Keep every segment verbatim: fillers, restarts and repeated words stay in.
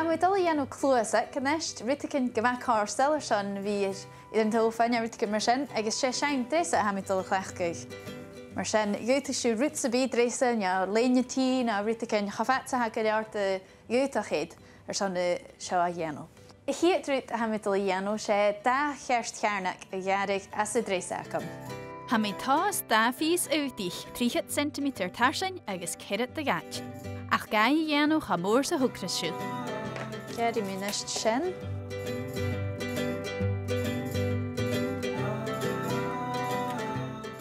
Tha mi dol a dhèanamh cluasag a-nis, rudeigin gu math cofhurtail airson a bhith air, air an t-sòfa no rudeigin mar sin, agus 's e seann dreasa a tha mi dol a chleachdadh. Mar sin, dh'fhaodadh sibh rud sam bith, dreasa no lèine-t no rudeigin, cho fad 's a tha gu leòr de dh'aodach air, airson, eh, seo a dhèanamh. A' chiad rud a tha mi dol a dhèanamh, 's e dà cheart cheàrnag a ghearradh anns an dreasa agam. Tha mi a' tomhas dà phìos aodaich, trithead centimeter tarsainn agus ceithir de dh'fhaid. Ach gabhaidh a dhèanamh cho mòr 's a thogras sibh. Gearraidh mi a-nis sin.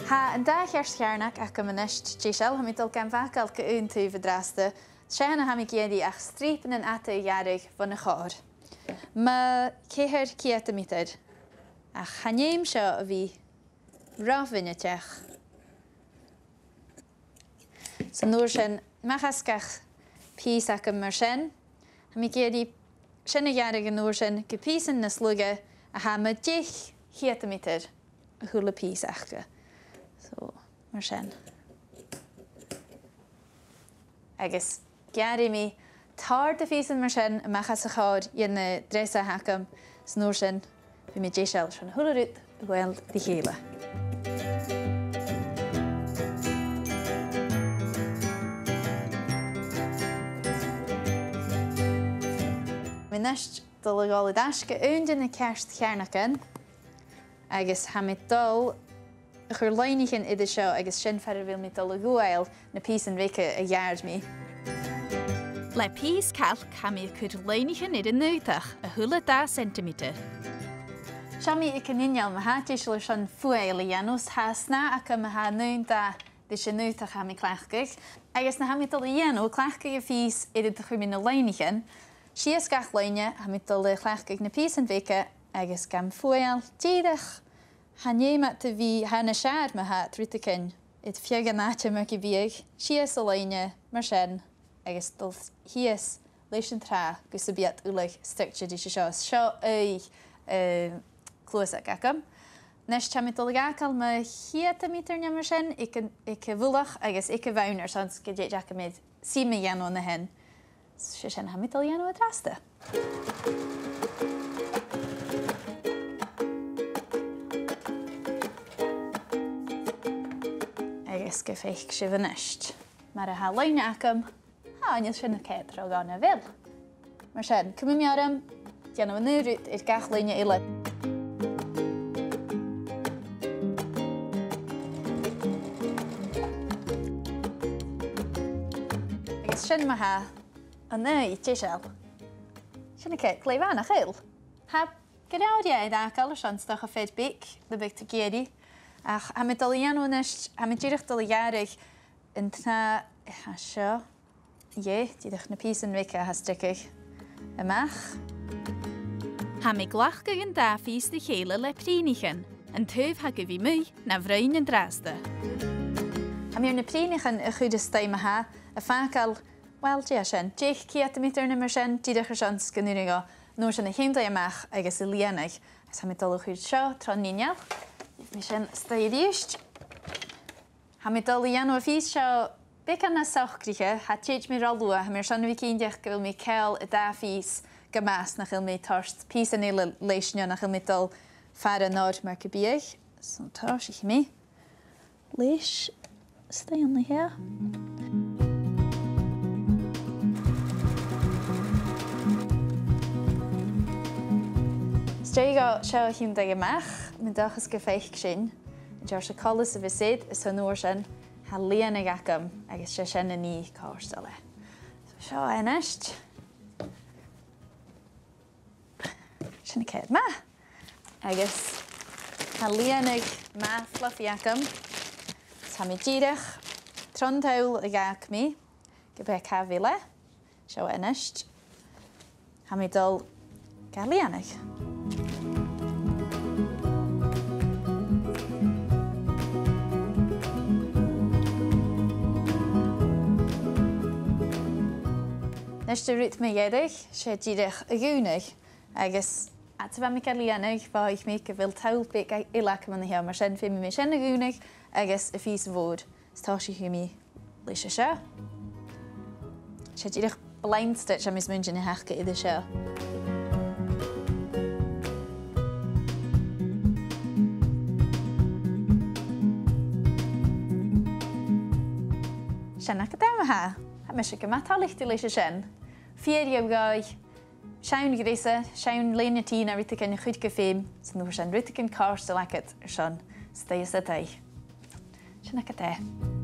Tha an dà cheart cheàrnag agam a-nis deiseil, tha mi dol gam fàgail gu aon taobh an-dràsta. 'S e na tha mi ag iarraidh ach strìopannan fhada a ghearradh bhon a' chòrr. Mu cheithir ceudameatair. Ach chan fheum seo a bhith ro mhionaideach. 'S an uair sin, a-mach às gach pìos agam mar sin, tha mi ag iarraidh sin a ghearradh an uair sin gu pìosan nas lugha a tha mu deich ceudameatair a h-uile pìos aca. So, mar sin. Agus gearraidh mi tòrr de phìosan mar sin a-mach às a' chòrr dhen, eh, dreasa agam, 's an uair sin, bidh mi deiseil airson a h-uile rud a ghabhail ri chèile. Tha mi a-nis dol a dhol air ais gu aon de na ceart cheàrnagan, agus tha mi dol a chur loidhnichean air seo agus sin far a bheil mi dol a ghabhail na pìosan beaga a gheàrr mi. Le pìos cailc, tha mi a' cur loidhnichean air an aodach a h-uile dà centimeter. Seo mi aig an inneal, ma tha thu deiseil airson fuaigheal a dhèanamh, 's tha snàth agam a tha an aon dath ris an aodach a tha mi a' cleachdadh. Agus na tha mi dol a dhèanamh, cleachdaidh a' phìos air an do chuir mi na loidhnichean sìos gach loidhne, tha mi dol a chleachdadh na pìosan beaga agus gam fuaigheal dìreach. Chan fheum iad a bhith, tha e nas fheàrr ma tha iad rudeigin air feadh an àite mar gum biodh, sìos an loidhne, mar sin, agus dol shìos leis an tràth gus am bi iad uile stuckte ris an seo. Seo aghaidh, eh, cluasag agam. A-nis, tha mi dol a dh'fhàgail mu cheudameatair no mar sin aig a', aig a' mhullach agus aig a' bhonn airson 's gun tèid agam air suim a dhèanamh an sin. 'S e sin a tha mi dol a dhèanamh an-dràsta. Agus gum faic sibh a-nis mar a tha an loidhne agam, tha, chan eil sin a' coimhead ro dhona, a bheil? Mar sin, cumaidh mi orm dèanamh an aon rud air gach loidhne eile. Agus sin ma-thà an aghaidh deiseil. Sin a' coimhead glè mhath, nach eil? Tha gu leòr dheth air fhàgail airson 's dòcha fear beag, nam biodh tu ag iarraidh. Ach tha mi dol a dhèanamh a-nis, tha mi dìreach dol a ghearradh an t-snàth, tha seo, yeah, dìreach na pìosan beaga a tha a' stiocadh a-mach. Tha mi a' glacadh an dà phìos ri chèile le prìnichean, an taobh tha gu bhith a-muigh na bhroinn an-dràsta. Tha mi air na prìnichean a chur a-staigh ma-thà, a' fàgail, uill, dè tha sin, deich ceudameatair no mar sin, dìreach airson 's gun urrainn dhomh an uair sin a thionndaidh a-mach agus a lìonadh. Agus tha mi dol a chur seo tron inneal. Gheibh mi sin a-staigh a-rithist. Tha mi dol a dhèanamh a' phìos seo beagan nas socraiche, cha tèid mi ro luath, tha mi airson a bhith cinnteach gu bheil mi a' ceangal an dà phìos gu math 's nach eil mi a' toirt pìosan eile leis no nach eil mi a' dol far an orr mar gum biodh. So, tòisichidh mi leis a-staigh an seo. 'S dòcha gu bheil seo a' tionndadh a-mach, tha mi an dòchas gum faic sinn an seòrsa coltas a bhios air, is an uair sin, tha lìonadh agam, agus 's e sin a nì cofhurtail e. So seo e a-nis. Sin a' coimhead math. Agus tha lìonadh math fluffy agam. Tha mi dìreach tron toll a dh'fhàg mi, ge b' e càit a bheil e. Seo e a-nis. Tha mi dol ga lìonadh. A-nis, an rud mu dheireadh, 's e dìreach a dhùnadh, agus fhad 's a bha mi ga lìonadh, mhothaich mi gu bheil toll beag eile agam an seo, mar sin feumaidh mi sin a dhùnadh agus am pìos mhòr. Is tòisichidh mi leis a seo. 'S e dìreach blind stitch a bhios mi a' smaoineachadh a th' aca air seo. Sin agad e, ma-thà. Tha mise gu math toilichte leis a sin. Fìor dheagh dhòigh. Seann ghreasa, seann lèine tì no rudeigin a chuir gu feum, 's an uair sin rudeigin cofhurtail agad airson suidhe san taigh. Sin agad e.